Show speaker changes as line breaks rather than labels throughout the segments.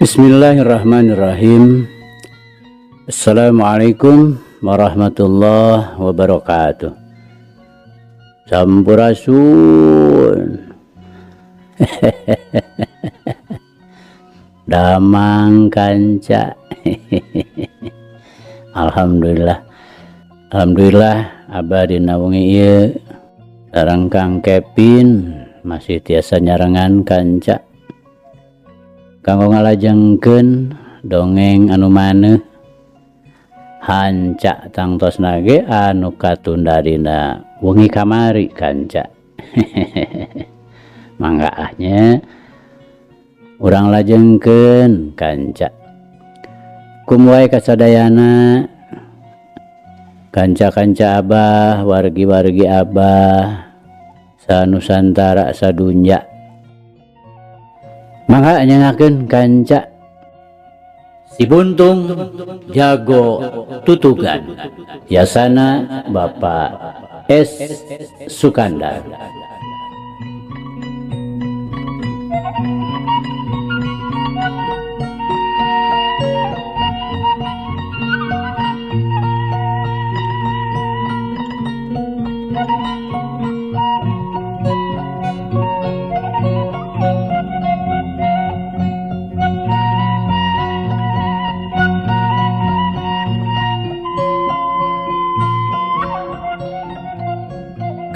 Bismillahirrahmanirrahim. Assalamualaikum warahmatullahi wabarakatuh. Sampurasun. Damang kanca. Alhamdulillah. Alhamdulillah abah dina wengi ieu sareng Kang Kevin masih tiasa nyarengan kanca. Kanggo ngalajengkeun dongeng anu maneuh hanca tangtosna ge anu katunda dina wengi kamari kanca. Mangga ah nya urang lajengkeun kanca. Kum wae kasadayana kanca-kanca abah, wargi-wargi abah sanusantara sadunya. Mangga nyengakeun kanca Si Buntung Jago Tutugan Yasana Bapak S Sukandar.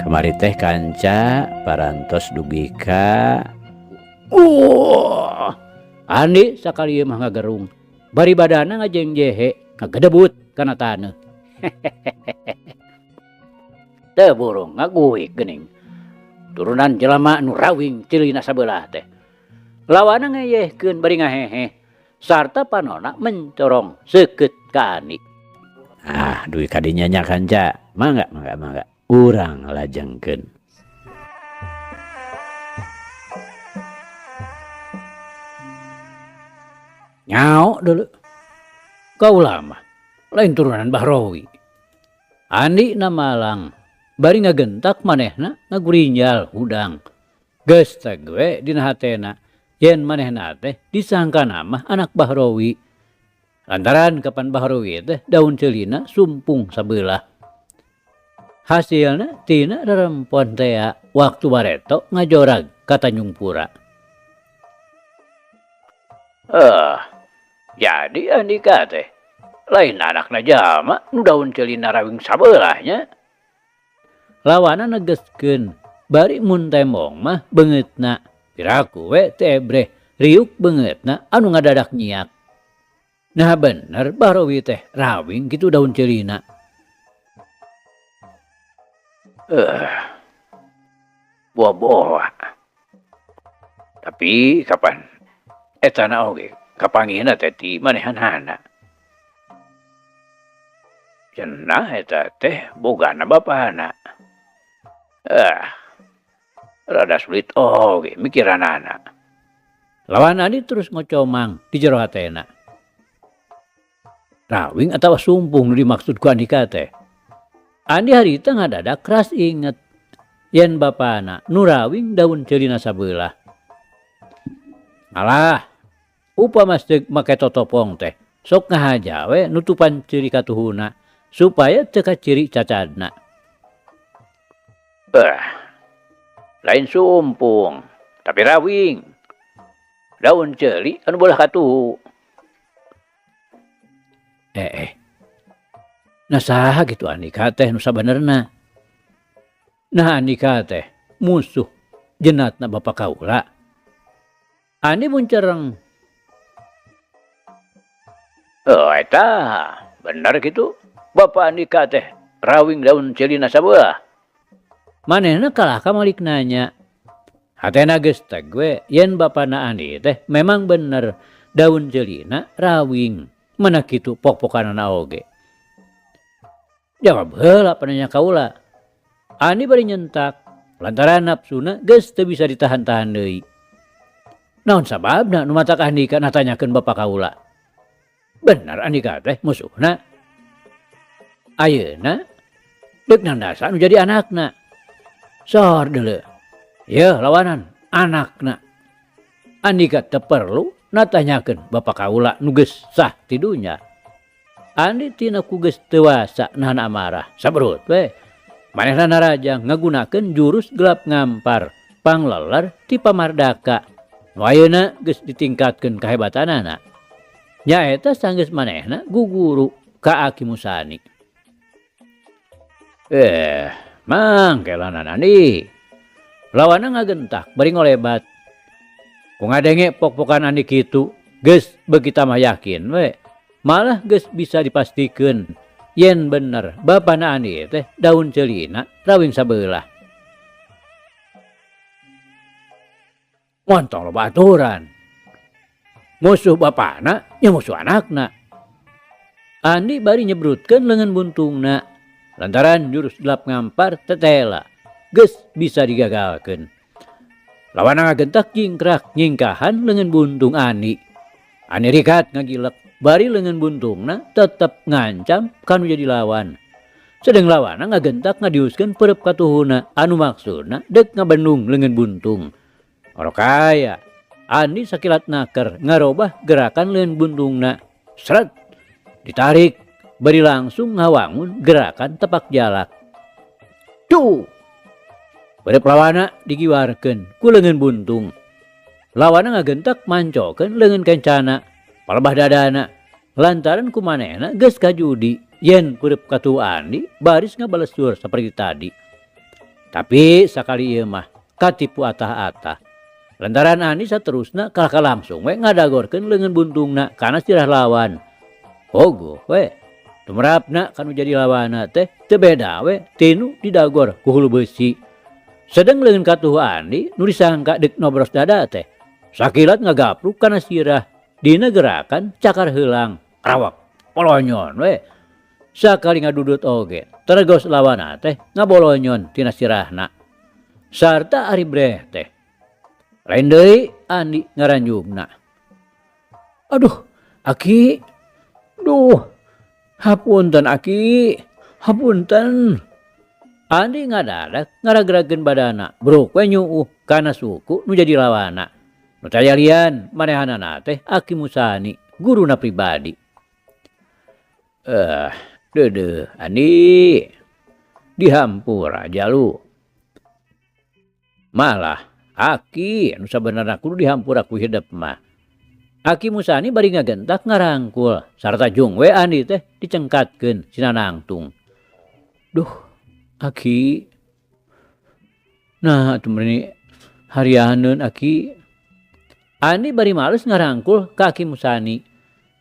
Kamari teh kanca parantos dugi ka Andi sakali ieu mah ngagerung bari badana ngajengjehe ngagedebut kana taneuh. Teu burung ngaguik geuning turunan jelema nu rawing tilina sabelah teh. Lawana ngeyehkeun bari ngaheheh sarta panona mencorong seukeut ka Andi. Ah, dugi ka dinya nya kanca. Mangga mangga mangga urang lajengkeun. Nyao deuleu. Kaula mah lain turunan Bahrowi. Andi na malang bari ngagentak manehna ngagurinjal hudang. Geus teh we dina hatena yen manehna teh disangkana mah anak Bahrowi. Lantaran kapan Bahrowi teh daun ceulina sumpung sabelah. Hasilna tina rerempon tea waktu bareto ngajorag ka Tanjung Pura. Jadi Andika teh lain anakna jalma nu daun ceulina rawing sabelah nya. Lawana negeskeun bari mun tembong mah beungeutna piraku we teu ebreh riuk beungeutna anu ngadadak nyiak. Nah bener Bahrowi teh rawing kitu daun ceulina. Boa-boa. Tapi kapan etana oge kapanggihna teh ti manehanana. Cenah eta teh bogana bapana. Rada sulit oge mikiranana. Lawan Andi terus ngocomang di jero hatena. Rawing atawa sumpung nu dimaksud ku Andika teh. Andi harita ngadadak keras inget yen bapana nu rawing daun ceulina sabelah. Alah, upama seuk make totopong teh sok ngahaja we nutupan ceuli katuhuna supaya teu kaciri cacadna. Lain sumpung tapi rawing. Daun ceuli anu bolah katuhu. Nah saha kitu Andika teh nu sabenerna? Nah Andika teh musuh jenatna bapa kaula. Andi mun cereng. Oh eta bener kitu. Bapa Andika teh rawing daun ceulina sabelah. Manehna kalah ka malik nanya. Hatena geus teg we yen bapana Andi teh memang bener daun ceulina rawing. Mana kitu pok-pokanana oge. Jawab heula pananya kaula. Andi bari nyentak lantaran nafsuna geus teu bisa ditahan-tahan deui. Naon sababna nu matak Andika natanyakeun bapa kaula? Bener Andika teh musuhna. Ayeuna deuk nandasa nu jadi anakna. Sor deuleu. Yeuh lawanan anakna. Andika teu perlu Natanyakeun bapa kaula nu geus sah ti dunya. Andi tina ku geus teu wasa nahan amarah saberut we. Manehna narajang ngagunakeun jurus gelap ngampar pangleler ti pamardaka. Nu ayeuna geus ditingkatkeun kahebatanana. Nyaeta sanggeus manehna guguru ka Aki Musani. Mang kelanan Andi. Lawana ngagentak bari ngolebat. Ku ngadenge pok-pokan Andi kitu geus beuki tambah yakin we. Malah geus bisa dipastikeun yen bener bapana Andi teh daun ceulina rawing sabeulah. Montong loba aturan. Musuh bapana nya musuh anakna. Andi bari nyebrutkeun leungeun buntungna lantaran jurus gelap ngampar tetela geus bisa digagalkeun. Lawana ngagentak jingkrak nyingkahan leungeun buntung Andi. Andi rikat ngagilek bari leungeun buntungna tetep ngancam kanu jadi lawan. Sedeng lawana ngagentak ngadiuskeun peureub katuhuna anu maksudna deuk ngabendung leungeun buntung. Orokaya Andi sakilat naker ngarobah gerakan leungeun buntungna. Sret ditarik bari langsung ngawangun gerakan tepak jalak. Tuh. Peureub lawana digiwarkeun ku leungeun buntung. Lawana ngagentak mancokeun leungeun kencana palebah dadana lantaran ku manehna geus kajudi yen peureub katuhu Andi baris ngabalesur saperti tadi. Tapi sakali ieu mah katipu atah-atah. Lantaran Andi saterusna kalahka langsung we ngadagorkeun leungeun buntungna kana sirah lawan. Pogoh we tumerapna kanu jadi lawanna teh teu beda we tinu didagor ku hulu beusi. Sedeng leungeun katuhu Andi nu disangka deuk nobros dada teh sakilat ngagapruk kana sirah dina gerakan cakar heulang rawak polonyon we. Sakali ngadudut oge tergos lawanna teh ngabolonyon tina sirahna. Sarta ari breh teh lain deui Andi ngaranjubna. Aduh aki, duh hapunten aki, hapunten. Andi ngadadak ngaragrageun badana bruk we nyuuh kana suku nu jadi lawana. Nu tayalian manehanana teh Aki Musani guruna pribadi. Deudeuh Andi dihampura jalu. Malah aki nu sabenerna kudu dihampura ku hidep mah. Aki Musani bari ngagentak ngarangkul sarta jung we Andi teh dicengkatkeun sina nangtung. Duh aki. Nah atuh meuni harianeun aki. Andi bari males ngarangkul ka Aki Musani.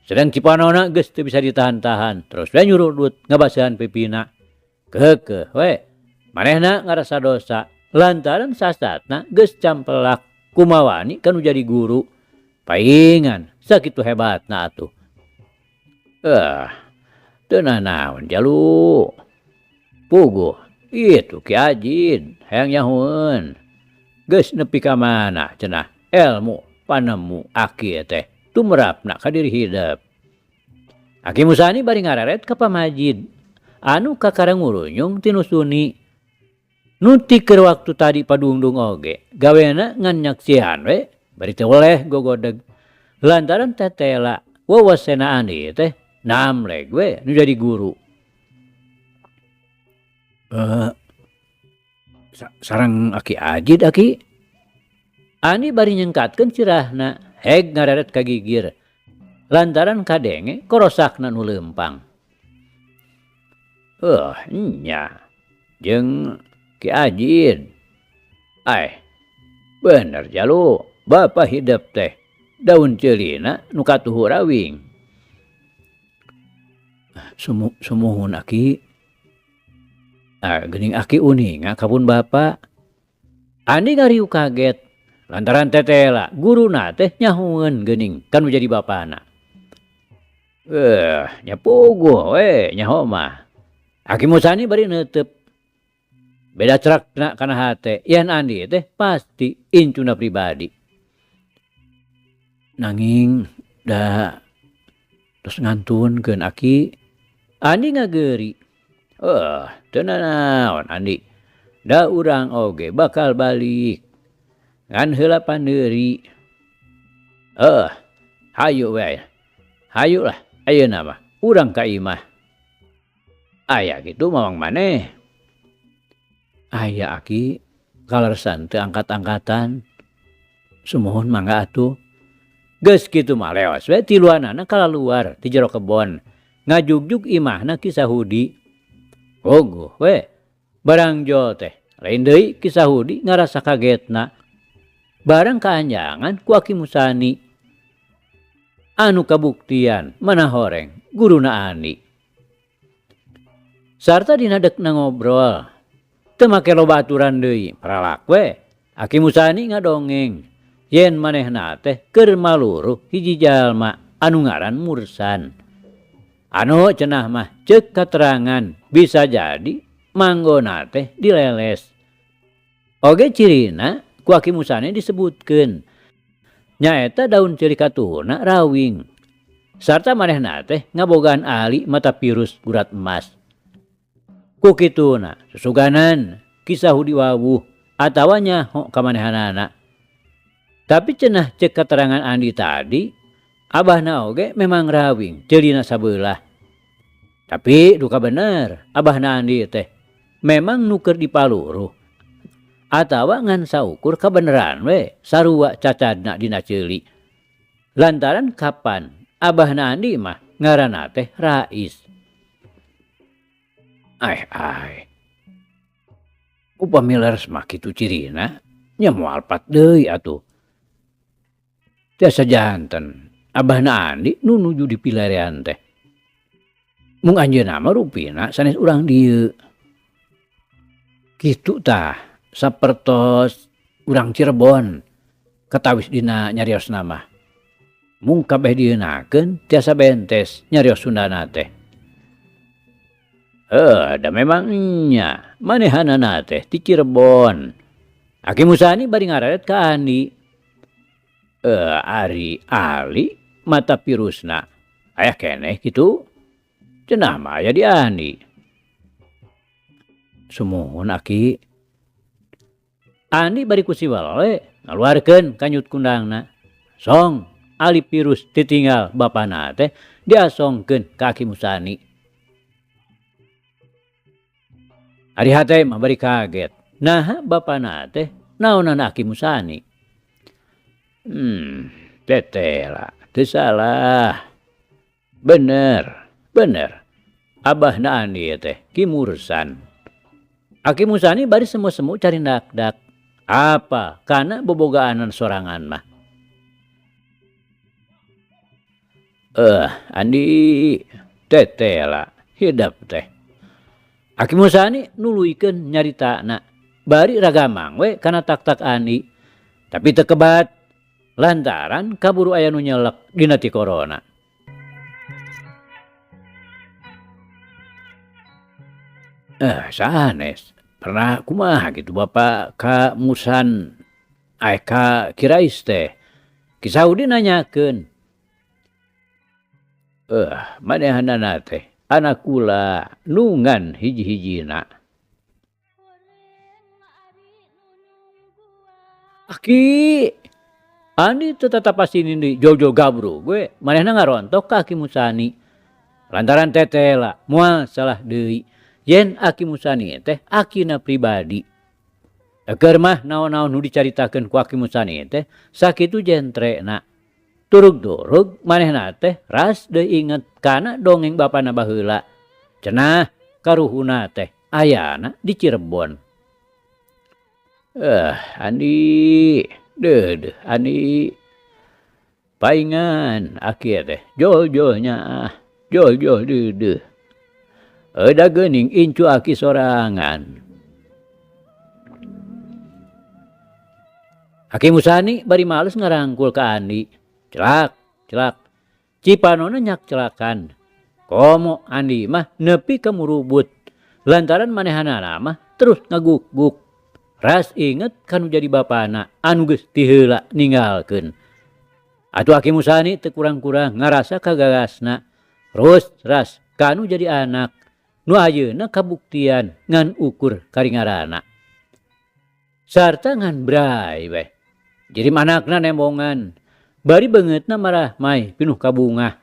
Sedang cipanona geus teu bisa ditahan-tahan, terus we nyurudut ngabasahan pipina. Keukeuh we manehna ngarasa dosa lantaran sasatna geus campelak kumawani kanu jadi guru. Paingan sakitu hebatna atuh. Teu nanaon jalu. Puguh itu Ki Ajid hayang nyahueun. Geus nepi ka mana cenah ilmu panemu aki teh tumerapna ka diri hidep. Aki Musani bari ngareret ka pamajid anu kakara ngurunyung tinu suni. Nu ti keur waktu tadi padungdung oge gawena ngan nyaksihan we bari teu weleh gogodeg. Lantaran tetela wewasena Andi teh namleg we nu jadi guru. Sareng Aki Ajid aki. Andi bari nyengkatkeun sirahna heg ngareret ka gigir lantaran kadenge korosakna nu leumpang. Nya jeung Ki Ajid. Ai bener jalu bapa hidep teh daun ceulina nu katuhu rawing. Sumuhun aki. Geuning aki uninga ka pun bapa. Andi ngariuk kaget lantaran tetela guruna teh nyahueun geuning kan jadi bapana. Nya puguh we nyaho mah. Aki Musani bari neuteub. Beda cerakna kana hate yen Andi teh pasti incuna pribadi. Nanging da tos ngantunkeun aki. Andi ngageuri. Teu nanaon Andi. Da urang oge bakal balik. Ngan heula pandeuri. Hayu we. Hayu lah ayeuna mah urang ka imah. Aya kitu mamang maneh. Aya aki kaleresan teu angkat-angkatan. Sumuhun mangga atuh. Geus kitu mah leos we tiluanana kalaluar ti jero kebon ngajugjug imahna Ki Sahudi. Puguh we barang jol teh lain deui Ki Sahudi ngarasa kagetna barang kaanjangan ku Aki Musani anu kabuktian mana horeng guruna Andi. Sarta dina dekna ngobrol teu make loba aturan deui paralak we Aki Musani ngadongeng yen manehna teh keur maluruh hiji jalma anu ngaran Mursan. Anu cenah mah ceuk katerangan bisa jadi manggona teh dileles. Oge cirina ku Aki Musani disebutkeun nyaeta daun ceuli katuhuna rawing. Sarta manehna teh ngabogaan ali mata pirus gurat emas. Ku kituna susuganan Ki Sahudi wawuh atawa nyaho ka manehanana. Tapi cenah ceuk katerangan Andi tadi, abahna oge memang rawing ceulina sabeulah. Tapi duka bener abahna Andi teh memang nu keur dipaluruh atawa ngan saukur kabeneran we sarua cacadna dina ceuli. Lantaran kapan abahna Andi mah ngaranna teh Rais. Ai ai. Upami leres mah kitu cirina nya moal pat deui atuh. Tiasa janten abahna Andi nu nuju dipilarean teh. Mung anjeunna mah rupina sanes urang dieu. Kitu tah sapertos urang Cirebon katawis dina nyariosna mah. Mung kabeh dieunakeun tiasa bentes nyarios Sundana teh. Heuh, da memang nya manehanana teh ti Cirebon. Aki Musani bari ngararet ka Andi. Ari Ali mata pirusna aya keneh kitu. Cenah mah aya di Andi. Sumuhun aki. Andi bari ku si Welwe ngaluarkeun kanyut kundangna. Song ali pirus titinggal bapana teh diasongkeun ka Aki Musani. Ari hate mah bari kaget. Naha bapana teh naonan Aki Musani. Tetela teu salah. Bener, bener. Abahna Andi teh Ki Mursan. Aki Musani bari semu-semu cari dak-dak. Apa kana bobogaanan sorangan mah. Andi tetela hidap teh. Aki Musani nuluykeun nyaritana. Bari ragamang we kana tak-tak Andi. Tapi teu kebat lantaran kaburu aya nu nyelek dina ti korona. Sanes pernah kumaha kitu Bapak ka Musan ka Kirais teh. Ki Saudi nanyakeun. Manehanana teh anak kula nungan hiji-hijina. Aki Andi teu tatapasini deui jol-jol gabru gue manehna ngarontok ka Aki Musani. Lantaran tetela moal salah deui yen Aki Musani teh akina pribadi. Eukeur mah naon-naon nu dicaritakeun ku Aki Musani teh sakitu jentrena. Turug-turug manehna teh ras deui inget kana dongeng bapana baheula. Cenah karuhuna teh ayana di Cirebon. Andi deudeuh Andi paingan aki teh jol-jolnya ah jol-jol deudeuh. Da geuning incu aki sorangan. Aki Musani bari males ngarangkul ka Andi. Celak, celak. Cipanona nyak celakan. Komo Andi mah nepi ka murubut. Lantaran manehanana mah terus ngaguk-guk. Ras inget kanu jadi bapana anu geus ti heula ninggalkeun. Atuh Aki Musani teu kurang-kurang ngarasa kagagasna. Terus ras kanu jadi anak nu ayeuna kabuktian ngan ukur karingarana. Sarta ngan bray weh. Jadi anakna nembongan. Bari beungeutna marahmai pinuh kabungah.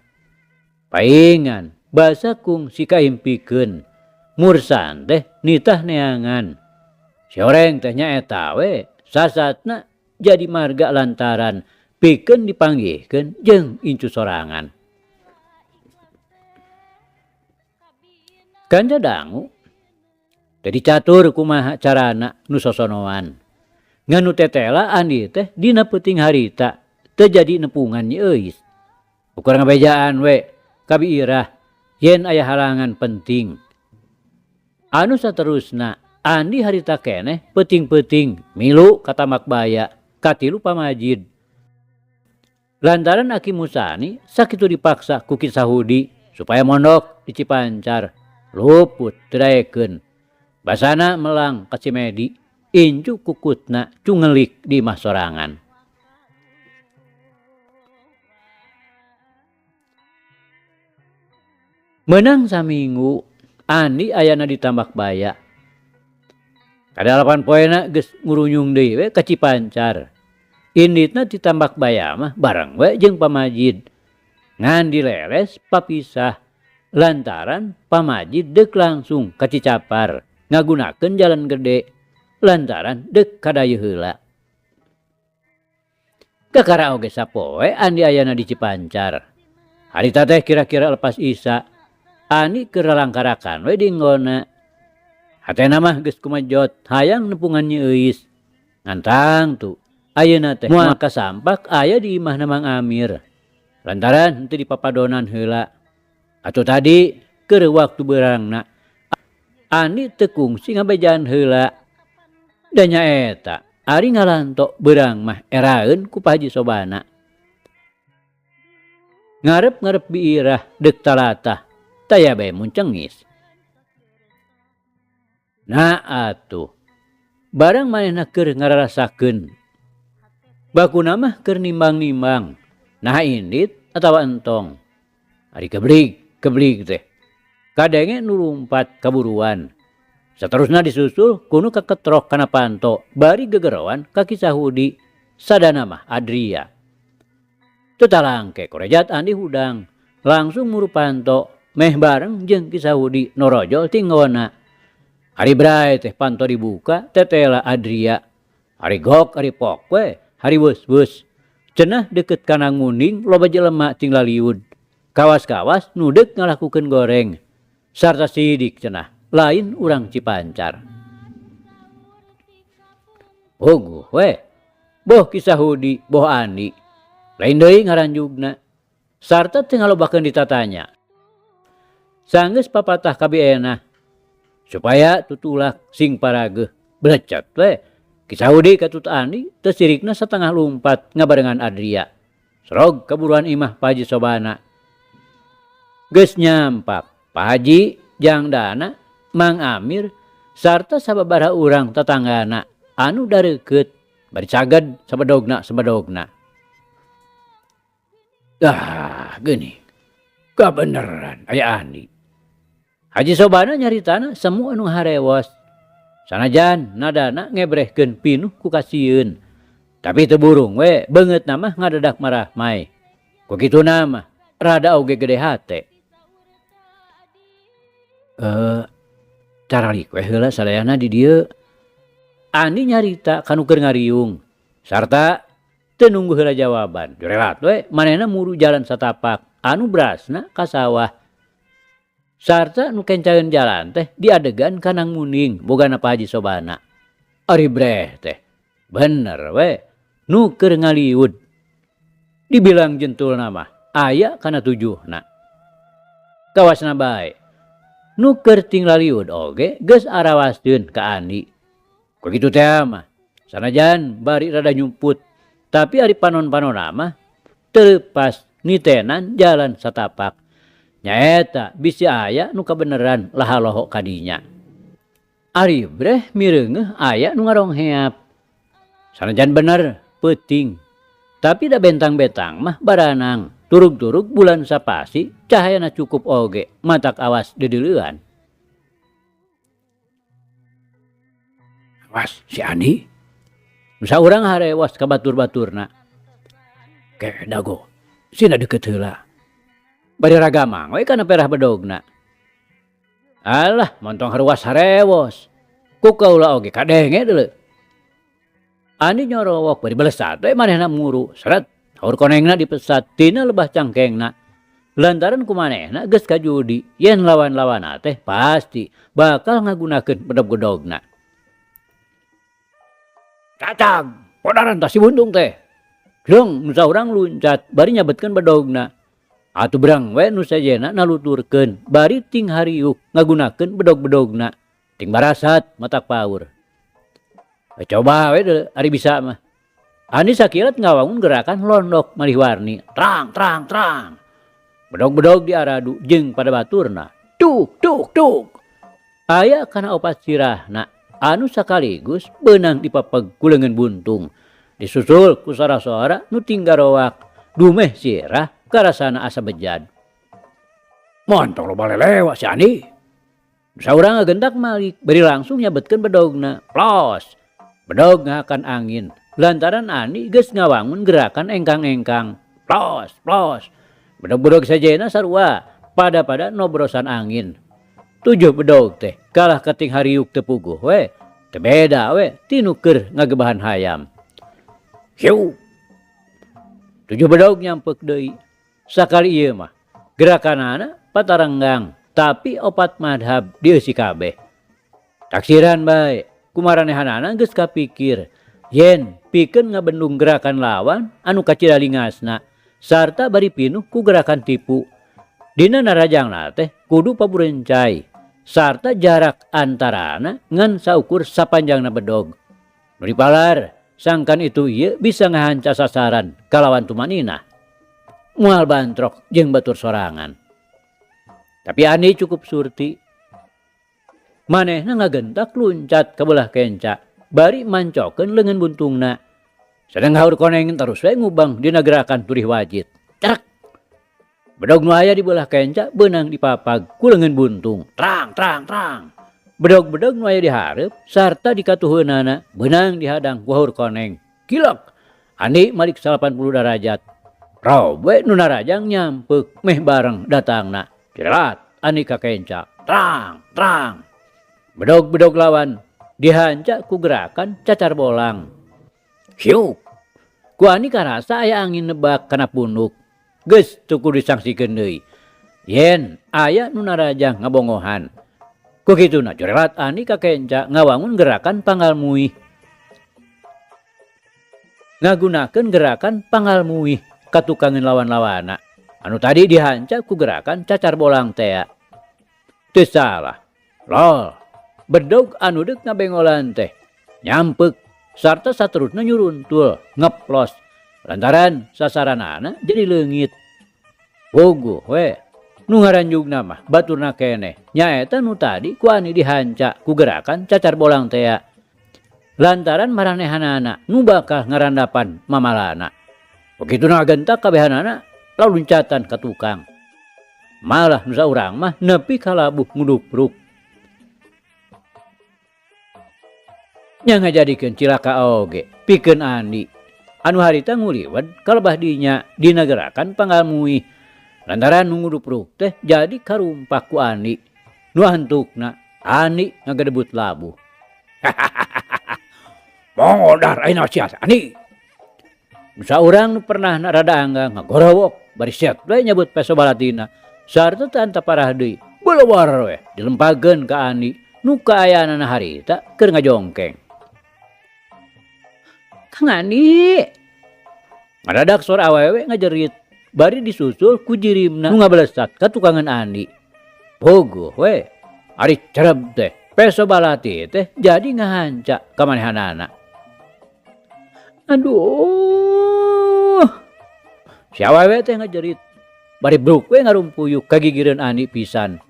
Paingan basa kungsi kaimpikeun. Mursan teh nitah neangan. Si horeng teh nyaeta we sasatna jadi marga lantaran pikeun dipanggihkeun jeung incu sorangan. Kanca dangu teh dicatur kumaha carana nu sosonoan. Ngan nu tetela Andi teh dina peuting harita teu jadi nepungan Nyi Euis. Ukur ngabejaan we ka Bi Irah yen aya halangan penting. Anu saterusna Andi harita keneh peuting-peuting milu ka Tambak Baya katilu pamajid. Lantaran Aki Musani sakitu dipaksa ku Ki Sahudi supaya mondok di Cipancar luput teu daekeun. Basana melang ka Cimedi incu kukutna cungelik di imah sorangan. Meunang saminggu Andi ayana di Tambak Baya. Kadalapan poena geus ngurunyung deui we ka Cipancar. Inditna ti Tambak Baya mah bareng we jeung pamajid. Ngan dileles papisah lantaran pamajid deuk langsung ka Cicapar ngagunakeun jalan gede lantaran deuk ka dayeuh heula. Kakara oge sapoe Andi ayana di Cipancar. Harita teh kira-kira lepas Isya. Andi keur lalangkarakan we di enggona. Hatena mah geus kumejot hayang nepungan Nyi Euis. Ngan tangtu ayeuna teh moal kasampak aya di imahna Mang Amir. Lantaran henteu dipapadonan heula. Atuh tadi keur waktu beurangna Andi teu kungsi ngabejaan heula. Da nyaeta ari ngalanto beurang mah eraeun ku Pak Haji Sobana. Ngarep-ngarep Bi Irah deuk talatah taya bae mun cengis. Nah atuh barang manehna keur ngararasakeun. Bakuna mah keur nimbang-nimbang naha indit atawa entong. Ari keblig, keblig teh. Kadenge nu lumpat kaburuan. Saterusna disusul ku nu kaketrok kana panto bari gegeroan ka Ki Sahudi sadana mah Adria. Teu talangke korejat Andi hudang langsung muru panto meh bareng jeung Ki Sahudi norojol tinggona. Ari bray teh panto dibuka tetela Adria. Ari gok ari pok we hari weus-weus. Cenah deukeut kana nguning loba jelema ting laliud. Kawas-kawas nu deuk ngalakukeun goreng. Sarta sidik cenah lain urang Cipancar. Puguh we boh Ki Sahudi boh Andi. Lain deui ngaranjugna. Sarta teu ngalobakeun ditatanya. Sanggeus papatah ka Bi Enah supaya tutulak sing parageuh blecet we. Ki Sahudi katut Andi teu sirikna satengah lumpat ngabarengan Adria. Serog kaburuan imah Pak Haji Sobana. Geus nyampak Pak Haji, Jang Dana, Mang Amir sarta sababaraha urang tatanggana anu dareukeut bari caged sabedogna sabedogna. Dah geuning kabeneran aya Andi. Haji Sobana nyaritana semu anu harewos. Sanajan nadana ngebrehkeun pinuh ku kasieun. Tapi teu burung we beungeutna mah ngadadak marahmai. Ku kituna mah rada oge gede hate. Caralik we heula sadayana di dieu. Andi nyarita ka nu keur ngariung sarta teu nunggu heula jawaban. Jorelat we manehna muru jalan satapak anu berasna ka sawah. Sarta nu kencaeun jalan teh diadegan kanang muning bogana Pak Haji Sobana. Ari breh teh bener we nu keur ngaliud. Dibilang jentulna mah aya kana tujuhna. Kawasna bae nu keur ting laliud oge geus arawasteun ka Andi. Ku kitu teh mah sanajan bari rada nyumput tapi ari panon-panonna mah teu leupas nitenan jalan satapak. Nyaeta bisi aya nu kabeneran laha loho kadinya. Ari breh mireungeuh aya nu ngarongheap. Sanajan bener peuting tapi da bentang-betang mah baranang turug-turug bulan sapasi cahayana cukup oge matak awas deudeulean. Awas si Andi. Nu saurang harewas ka batur-baturna. Ke dago, sina deket heula. Bari ragamang we kana perah bedogna. Alah, montong haruas harewos. Ku kaula oge kadenge deuleu. Andi nyorowok bari belesat we manehna muru. Seret, haur konengna dipesat tina lebah cangkengna. Lantaran ku manehna geus kajudi, yen lawan-lawanna teh pasti bakal ngagunakeun bedog-bedogna. Cacag, podaran tah si buntung teh. Jeng nu saurang luncat bari nyabetkeun bedogna. Atuh berang we nu sejenna naluturkeun bari ting hariuk ngagunakeun bedog-bedogna. Ting barasat matak paur. Coba we deuleu ari bisa mah. Andi sakilat ngawangun gerakan londok malih warni. Trang trang trang. Bedog-bedog diaradu jeung pada baturna. Tuk tuk tuk. Aya kana opat sirahna anu sakaligus beunang dipapeg ku leungeun buntung. Disusul ku sora-sora nu tinggarowak. Dumeh sirah karasana asa bejad. Montong loba lelewa si Andi. Saurang ngagentak malik bari langsung nyabetkeun bedogna. Plos. Bedog ngahakan angin. Lantaran Andi geus ngawangun gerakan engkang-engkang. Plos plos. Bedog-bedog sejena sarua pada-pada nobrosan angin. 7 bedog teh kalah keting hariuk teu puguh we. Teu beda we tinu keur ngagebahan hayam. Hiu. 7 bedog nyampek deui. Sakali ieu mah gerakanana patarenggang tapi opat madhab dieusi kabeh. Taksiran bae kumaranehanana geus kapikir yen pikeun ngabendung gerakan lawan anu kacida lingasna sarta bari pinuh ku gerakan tipu. Dina narajangna teh kudu paburencai sarta jarak antarana ngan saukur sapanjangna bedog. Nu dipalar sangkan itu ieu bisa ngahanca sasaran kalawan tumanina. Moal bantrok jeung batur sorangan. Tapi Andi cukup surti. Manehna ngagentak luncat ka belah kenca bari mancokeun leungeun buntungna. Sedang haur koneng terus we ngubang dina gerakan turih wajit. Cerak. Bedog nu aya di belah kenca beunang dipapag ku leungeun buntung. Trang trang trang. Bedog-bedog nu aya di hareup sarta dikatuheunana beunang dihadang ku haur koneng. Kilok. Andi malik 80 darajat. Rob we nu narajang nyampek meh bareng datangna. Cirelat Andi ka kenca. Trang trang. Bedog-bedog lawan dihanca ku gerakan cacar bolang. Hiup. Ku Andi karasa aya angin nebak kana punuk. Geus teu kudu disangsikeun deui. Yen aya nu narajang ngabongohan. Ku kituna jorelat Andi ka kenca ngawangun gerakan panggal muih. Ngagunakeun gerakan panggal muih katukangeun lawan-lawana. Anu tadi dihanca ku gerakan cacar bolang tea. Teu salah. Lol. Bedog anu deuk ngabengolan teh nyampek sarta saterusna nyuruntul ngeplos lantaran sasaranana jadi leungit. Puguh we nu ngaranjugna mah baturna keneh nyaeta nu tadi ku Andi dihanca ku gerakan cacar bolang tea. Lantaran maranehanana nu bakal ngarandapan mamalana. Begitu ngagentak kabehanana laluncatan ka tukang. Malah nu saurang mah nepi kalabuh ngudupruk. Nya ngajadikeun cilaka oge pikeun Andi anu harita nguliwet kalebah dinya dina gerakan panggal muih. Lantaran nu ngudupruk teh jadi karumpak ku Andi. Nu antukna Andi ngagedebut labuh. Modar ayeuna sia Andi. Nu saurang nu pernah rada anggang ngagorowok bari set we nyebut peso balatina sarta teu antaparah deui. Belewar we dilempageun ka Andi nu kaayaanana harita keur ngajongkeng. Kang Andi. Ngadadak sora awewe ngajerit bari disusul ku jirimna nu ngabalesat ka tukangan Andi. Puguh we ari cereb teh peso balati teh jadi ngahanca ka manehanana. Aduh. Si awewe teh ngajerit bari bruk we ngarumpuyuk kagigireun Andi pisan.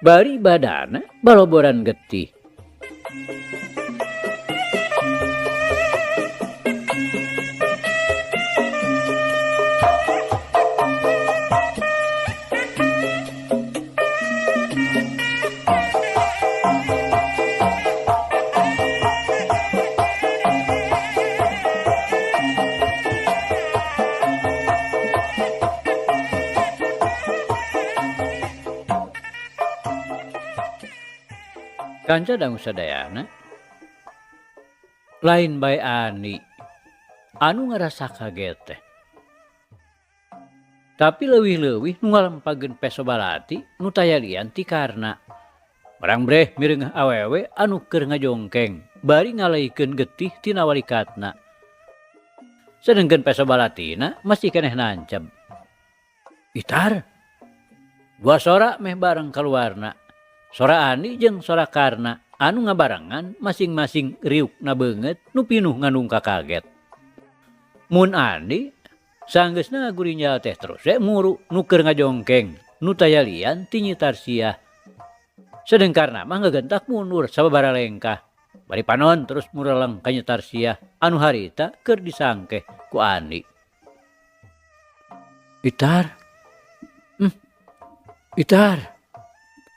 Bari badana baloboran getih. Kanca dangu sadayana lain bae Ani anu ngarasa kaget teh. Tapi leuwih-leuwih nu ngalempageun peso balati nu taya lian ti Karna. Barang breh mireungeuh awewe anu keur ngajongkeng bari ngaleikeun getih tina walikatna. Sedengkeun peso balatina masih keneh nanceb. Itar. Dua sora meh bareng kaluarna. Sora Andi jeung sora Karna anu ngabarengan masing-masing riukna beungeut nu pinuh ngandung kakaget. Mun Andi sanggeusna ngagurinjal teh terus we muru nu keur ngajongkeng nu taya lian ti Nyi Tarsiah. Sedeng Karna mah ngagentak mundur sababaraha lengkah. Bari panon terus mureleng ka Nyi Tarsiah anu harita keur disangkeh ku Andi. Itar. Itar.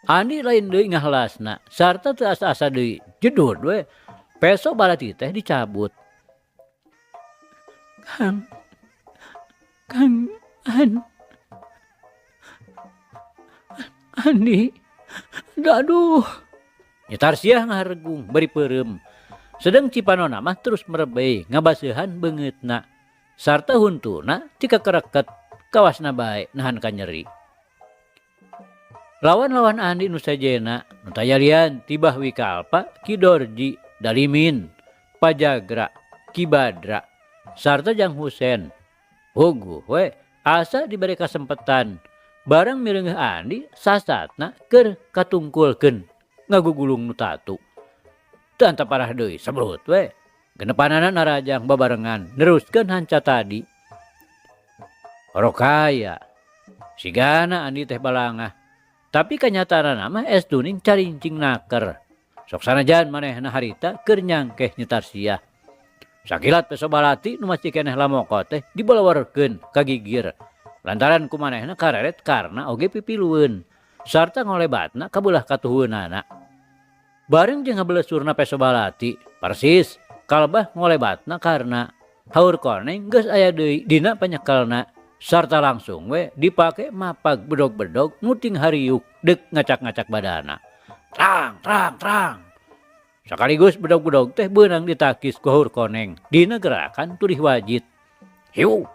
Andi lain deui ngahelasna sarta teu asa-asa deui jedud we peso balati teh dicabut. Kang Kang An Andi aduh. Nyi Tarsiah ngaharegung bari peureum. Sedeng Cipanona mah terus merebey ngabaseuhan beungeutna sarta huntuna tikakereket kawasna bae nahan kanyeri. Lawan-lawan Andi nu sejena nu taya lian tibah Wikalpa, Ki Dorji, Dalimin, Pajagra, Ki Badra, sarta Jang Husen. Huguh we asa diberi kasempetan bareng mireungeuh Andi sasatna keur katungkulkeun ngagugulung nu tatu. Teu antap parah deui sebrut we. Genepanana narajang babarengan neruskeun hanca tadi. Orokaya sigana Andi teh balangah. Tapi kanyataanna mah es tuning carincing naker. Sok sanajan manehna harita keur nyangkeh Nyi Tarsiah. Sakilat peso balati nu masih keneh lamoko teh dibalawarkeun ka gigir. Lantaran ku manehna kareret karna oge pipilueun sarta ngolebatna kabelah katuhueunana. Bareng jeung ngabelesurna peso balati, persis kalebah ngolebatna karna haur koneng geus aya deui dina panyekelna. Sarta langsung we dipake mapag bedog-bedog muting hariuk dek ngacak-ngacak badana. Trang, trang, trang. Sekaligus bedog-bedog teh beunang ditakis ku haur koneng dina gerakan turih wajit. Hiu.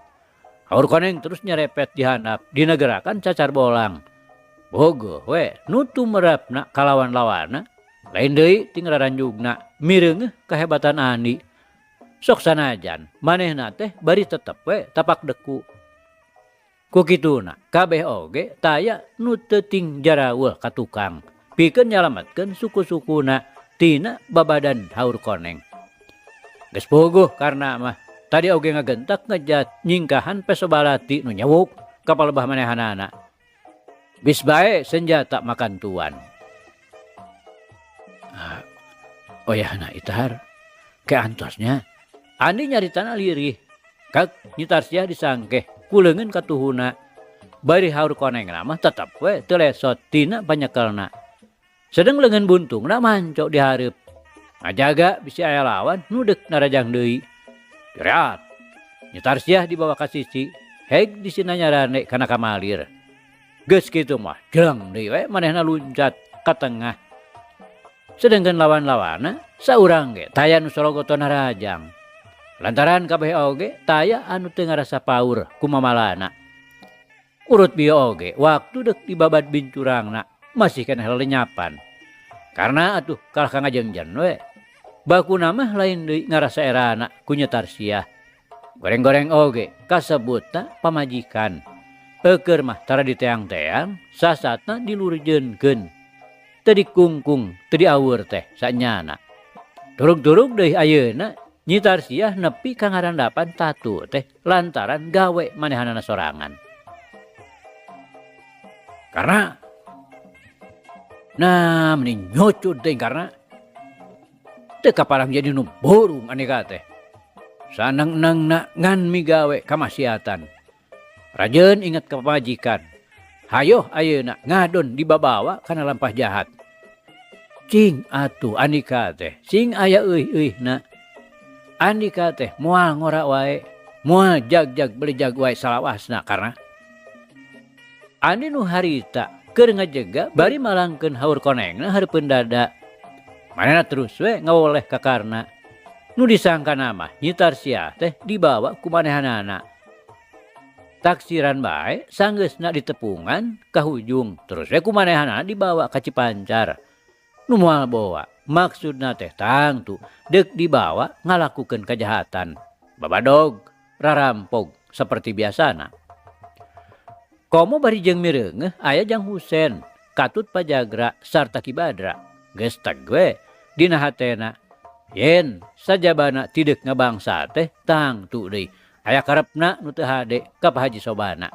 Haur koneng terus nyerepet di handap dina gerakan cacar bolang. Bogoh we nu tumerapna kalawan-lawana lain deui ting raranjugna mireungeuh kahebatan Andi. Sok sanajan manehna teh bari tetep we tapak deku. Ku kituna kabeh oge taya nu teu ting jaraweuh ka tukang pikeun nyalametkeun suku-sukuna tina babadan haur koneng. Geus puguh karna mah tadi oge ngagentak ngejat nyingkahan peso balati nu nyewuk ka palebah manehanana. Bis bae senjata makan tuan. Oh ya na Itar ke antosnya Andi nyaritana lirih kak Nyi Tarsiah disangkeh kuleungeun katuhuna. Bari haur koneng mah tetep we teu lesot tina panyekelna. Sedeng leungeun buntungna manco di hareup. Ngajaga bisi aya lawan nu deuk narajang deui. Jerat. Nyi Tarsiah dibawa ka sisi, heg disina nyarane kana kamalir. Geus kitu mah jeng deui we manehna luncat ka tengah. Sedengkeun lawan-lawanna saurang ge taya nu sorogoto narajang. Lantaran kabeh oge taya anu teu ngarasa paur ku mamalana. Urut bieu oge waktu deuk dibabad bincurangna masih keneh lelenyapan. Karena atuh kalah ka ngajengjen we. Bakuna mah lain deui ngarasa erana ku Nyi Tarsiah. Goreng-goreng oge kasebutna pamajikan. Eukeun mah tara diteang-teang, sasatna dilurjeunkeun. Teu dikungkung, teu diaweur teh sanyana. Turug-turug deui ayeuna Nyi Tarsiah nepi ka ngarandapan tatu teh lantaran gawe manehanana sorangan. Karena nah meni nyucud teh karena teu kaparang jadi nu burung Andika teh. Saneng-nengna ngan migawe kamaksiatan. Rajeun inget ka pamajikan. Hayoh ayeuna ngadon dibabawa kana lampah jahat. Cing atuh Andika teh sing aya euih-euihna. Andika teh moal ngora wae, moal jag-jag beli jag wae salawasna karena Andi nu harita keur ngajega bari malangkeun haur konengna hareupeun dada. Manehna terus we ngawoleh ka Karna. Nu disangkana mah Nyi Tarsiah teh dibawa ku manehanana. Taksiran bae sanggeusna ditepungan ka hujung terus we ku manehanana dibawa ka Cipancar. Nu moal boa maksudna teh tangtu deuk dibawa ngalakukeun kajahatan. Babadog, rarampog saperti biasana. Komo bari jeung mireungeuh aya Jang Husen, katut Pajagra sarta Ki Badra. Geus teg we dina hatena yen sajabana ti deuk ngabangsa teh tangtu deui aya karepna nu teu hade ka Pa Haji Sobana.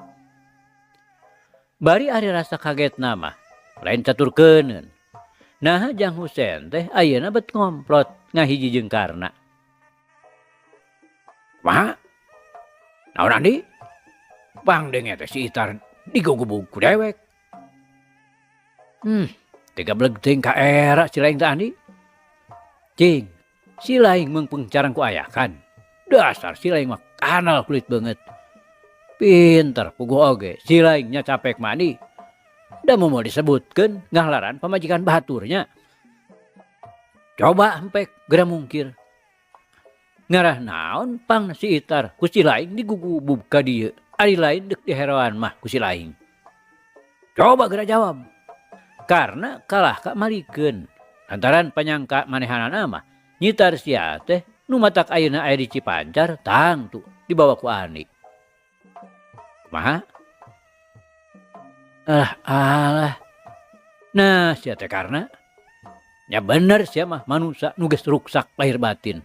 Bari ari rasa kagetna mah lain caturkeuneun. Naha Jang Husen teh ayeuna bet ngomplot ngahiji jeung Karna. Kumaha? Naon Andi? Pangdenge teh si Itar digugubug ku dewek. Tiga beleg teuing ka era si laing teh Andi. Cing, si laing meungpeung carang ku ayakan. Dasar si laing mah kanal kulit beungeut. Pinter puguh oge si laing nya capek mah Andi. Da moal disebutkeun ngahlaran pamajikan batur nya. Coba hempek geura mungkir. Ngarah naon pang si Itar ku si laing digugubug ka dieu. Ari lain deuk diheroan mah ku si laing. Coba geura jawab. Karna kalah ka malikeun. Lantaran panyangka manehanana mah Nyi Tarsiah teh nu matak ayeuna aya di Cipancar tangtu dibawa ku Andi. Kumaha? Alah alah. Nah sia teh Karna. Nya bener sia mah manusa nu geus ruksak lahir batin.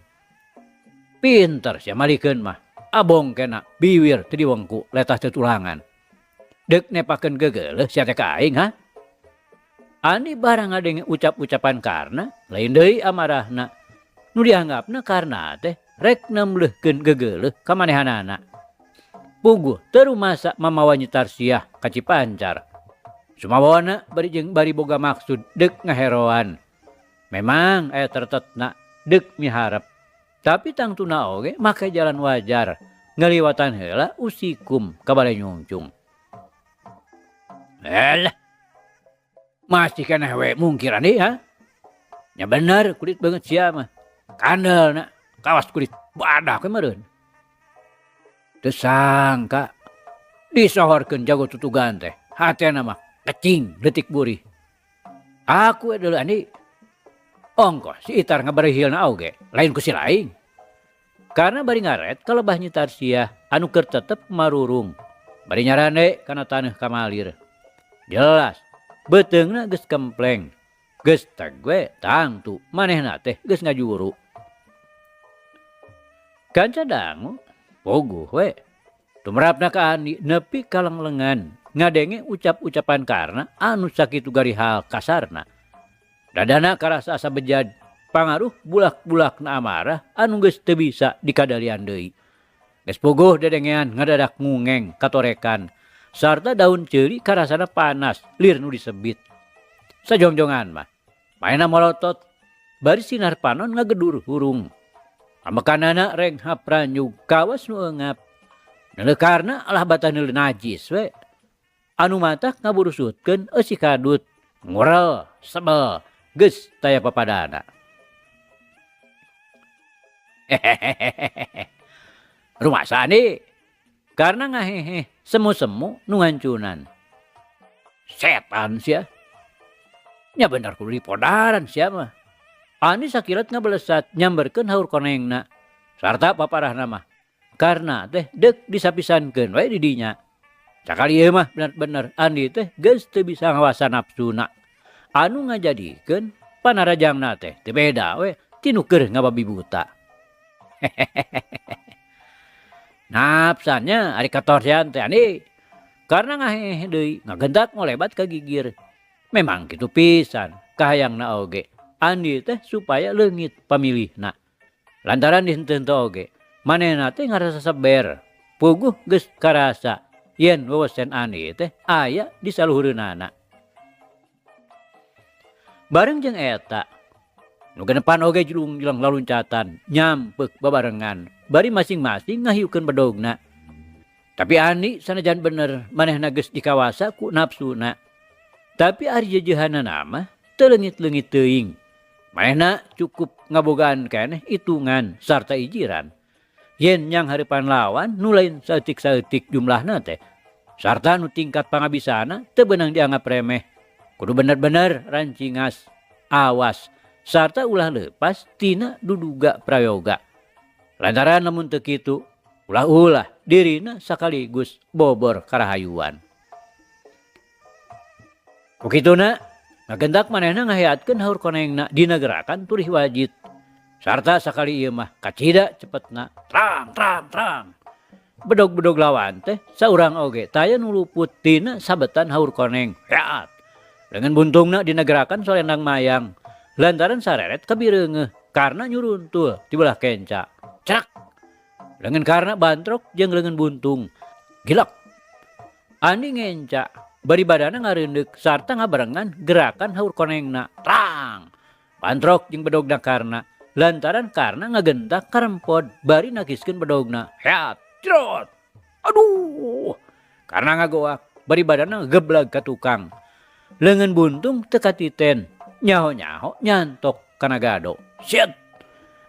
Pinter sia malikeun mah. Abong kena biwir teu diwengku letah teu tulangan. Deuk nepakeun gegeuleuh sia teh ka aing ha? Andi barang ngadenge ucap-ucapan Karna lain deui amarahna. Nu dianggapna Karna teh rek nembleuhkeun gegeuleuh ka manehanana. Puguh teu rumasa mamawa Nyi Tarsiah ka Cipancar. Sumawana bari jeung bari boga maksud deuk ngaheroan. Memang aya tertetna deuk miharep. Tapi tangtuna oge make jalan wajar ngaliwatan heula usikum ka Balai Nyungcung. Alah. Masih keneh we mungkir Andi ha? Nya bener kulit beungeut sia mah. Kandelna kawas kulit badak we meureun. Teu sangka disohorkeun jago tutugan teh hatena mah kecing leutik burih. Aku we deuleu Andi. Ongkoh si Itar ngabarihilna oge lain ku si laing. Karna bari ngaret kalebah Nyi Tarsiah anu keur tetep marurung bari nyarande kana taneuh kamalir. Jelas beuteungna geus kempleng. Geus teg we tangtu manehna teh geus ngajuru. Kanca dangu puguh we tumrapna ka Andi nepi ka lenglengan ngadenge ucap-ucapan Karna anu sakitu garihal kasarna. Dadana karasa asa bejad pangaruh bulak-bulakna amarah anu geus teu bisa dikadalian deui. Geus puguh dedengean ngadadak ngungeng katorekan sarta daun ceuli karasana panas lir nu disebit. Sajongjongan mah manehna molotot bari sinar panon ngagedur hurung. Amekanana renghap ranyug kawas nu eungap. Neuleuh Karna alah batah neuleuh najis we. Anu matak ngaburusutkeun eusi kadut, ngurel, sebel, geus taya papadana. Hehehehe. Rumasa Andi? Karna ngaheheh semu-semu nu ngancunan. Setan sia. Nya bener kudu dipodaran sia mah. Andi sakilat ngabelesat nyamberkeun haur konengna sarta paparahna mah. Karna teh deuk disapisankeun we di dinya. Sakali ieu mah bener-bener Andi teh geus teu bisa ngawasa nafsuna. Anu ngajadikeun panarajangna teh teu beda we ti nu keur ngababi buta. Hehehehe. Nafsanya ari katorsean teh Andi. Karna ngaheheh deui ngagentak ngolebat ka gigir. Memang kitu pisan kahayangna oge. Andi teh supaya leungit pamilihna. Lantaran dihenteu-henteu oge manehna teh ngarasa seber. Puguh geus karasa yen wewesen Andi teh aya di saluhureunana. Bareng jeung eta nu genepan oge julung-julung laluncatan nyampek babarengan bari masing-masing ngahiukeun bedogna. Tapi Andi sanajan bener manehna geus dikawasa ku nafsuna. Tapi ari jejeuhanana mah teu leungit-leungit teuing. Manehna cukup ngabogaan keneh itungan sarta ijiran. Yen nyang hareupan lawan nu lain saeutik-saeutik jumlahna teh sarta nu tingkat pangabisana teu beunang dianggap remeh. Kudu bener-bener rancingas, awas, sarta ulah leupas tina duduga prayoga. Lantaran lamun teu kitu, ulah-ulah dirina sakaligus bobor karahayuan. Ku kituna, ngagentak manehna ngaheatkeun haur konengna dina gerakan turih wajit. Sarta sakali ieu mah kacida cepetna, trang trang trang. Bedog-bedog lawan teh saurang oge taya nu luput tina sabetan haur koneng. Heat. Leungeun buntungna dina gerakan solendang mayang. Lantaran sareret kabireungeuh karna nyuruntul ti belah kenca. Crak. Leungeun karna bantrok jeung leungeun buntung. Gilek. Andi ngenca bari badana ngareundek sarta ngabarengan gerakan haur konengna. Trang. Bantrok jeung bedogna karna. Lantaran karna ngagentak karempod bari nakiskeun bedogna. Heat. Cerot. Aduh. Karna ngagoak bari badana ngegeblag ka tukang. Leungeun buntung teu katiten. Nyaho-nyaho nyantok kana gado. Siet.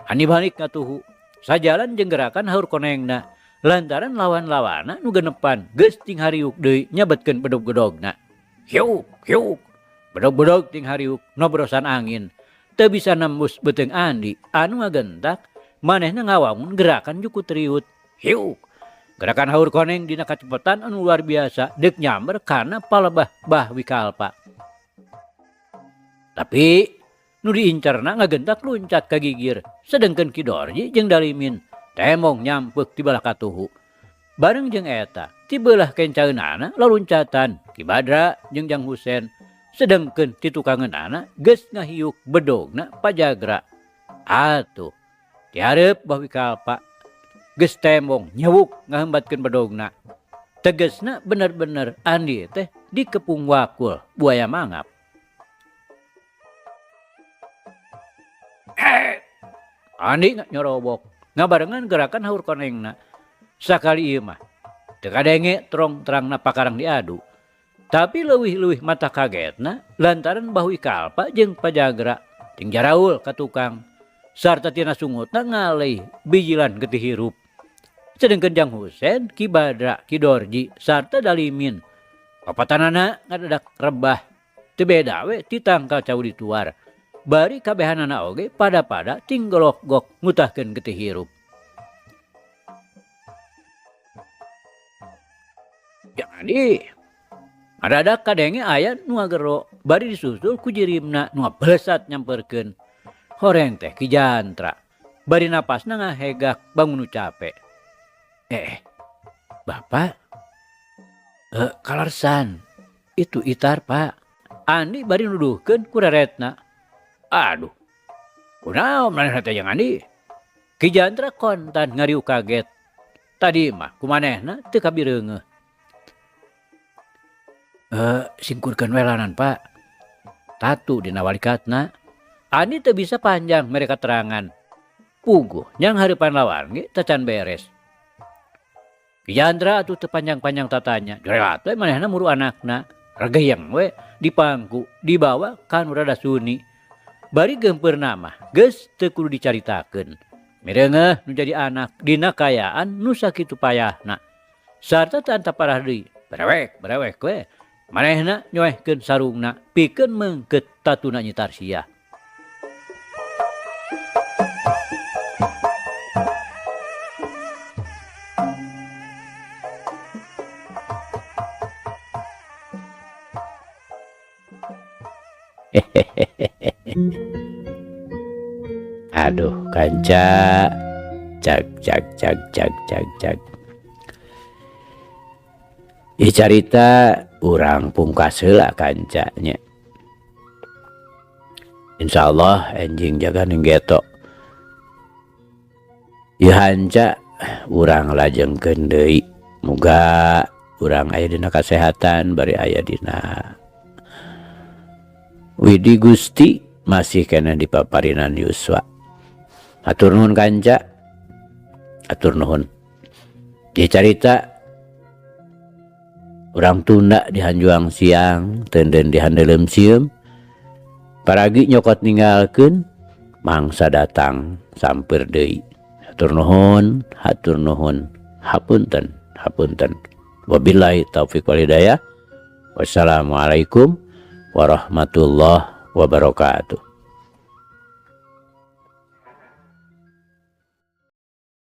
Andi balik ngatuhu. Sajalan jeung gerakan haur konengna. Lantaran lawan-lawana nu genepan geus ting hariuk deui nyabetkeun bedog-bedogna. Hiuk, hiuk. Bedog-bedog ting hariuk nobrosan angin. Teu bisa nembus beuteung Andi anu ngagentak manehna ngawangun gerakan juku triut. Hiuk. Gerakan haur koneng dina kacepetan anu luar biasa deuk nyamber kana palebah Bah Wikalpa. Tapi nu diincarna ngagentak luncat ka gigir sedengkeun Ki Dorji jeung Dalimin temong nyampek ti belah katuhu. Bareng jeung eta ti belah kencaeunana laluncatan Ki Badra jeung Jang Husen sedengkeun ti tukangeunana geus ngahiuk bedogna Pajagra. Atuh ti hareup Bah Wikalpa geus tembong nyewuk ngahembatkeun bedogna. Tegesna bener-bener Andi teh dikepung wakul buaya mangap. Andi nyorobok ngabarengan gerakan haur konengna. Sakali ieu mah teu kadenge terong terangna pakarang diadu. Tapi leuwih-leuwih mata kagetna lantaran Bah Wikalpa jeung Pajagra ting jaraul ka tukang sarta tina sungutna ngaleuy bijilan getih hirup. Sedengkeun Jang Husen, Ki Badra, Ki Dorji sarta Dalimin papatanana ngadadak rebah teu beda we ti tangkal cau dituar. Bari kabehanana oge pada-pada ting golok-gok ngutahkeun getih hirup. Jadi ngadadak kadenge aya nu ngagero bari disusul ku jirimna nu ngablesat nyamperkeun. Horeng teh Ki Jantra bari napasna ngahegak bangun nu cape. Bapak, kalarsan itu itar Pak. Andi bari nuduhkeun ku reretna. Aduh, kunaon manehna teh jeung Andi? Ki Jantra kontan ngariuk kaget. Tadi mah kumanehna teu kabireungeuh. Singkurkeun welanan Pak. Tatu dina walikatna. Andi teu bisa panjang mere katerangan. Puguh nyang hareupan lawan ge tacan beres. Ki Jantra atuh teu panjang-panjang tatanya. Jorelat we manehna muru anakna. Regeyeng we dipangku dibawa ka nu rada suni. Bari gempeurna mah geus teu kudu dicaritakeun. Mireungeuh nu jadi anak dina kayaan nu sakitu payahna. Sarta teu antap parah deui. Berewek berewek we. Manehna nyoehkeun sarungna pikeun meungkeut tatuna Nyi Tarsiah. Aduh kanca, cag cag cag cag cag cag. Ieu carita urang pungkas heula kanca nya. Insyaallah enjing jaga ning geto. Ieu hanca urang lajengkeun deui. Muga urang aya dina kasehatan bari aya dina Widi Gusti masih kena di paparinan Yuswa. Atur nuhun kanca, atur nuhun. Ieu carita urang tunda di hanjuang siang, tenden di handeuleum sieum. Paragi nyokot ninggalkeun Mangsa datang sampeur deui. Hatur nuhun, hatur nuhun, hapunten, hapunten. Wabillahi taufik wal hidayah. Wassalamualaikum warahmatullahi wabarakatuh.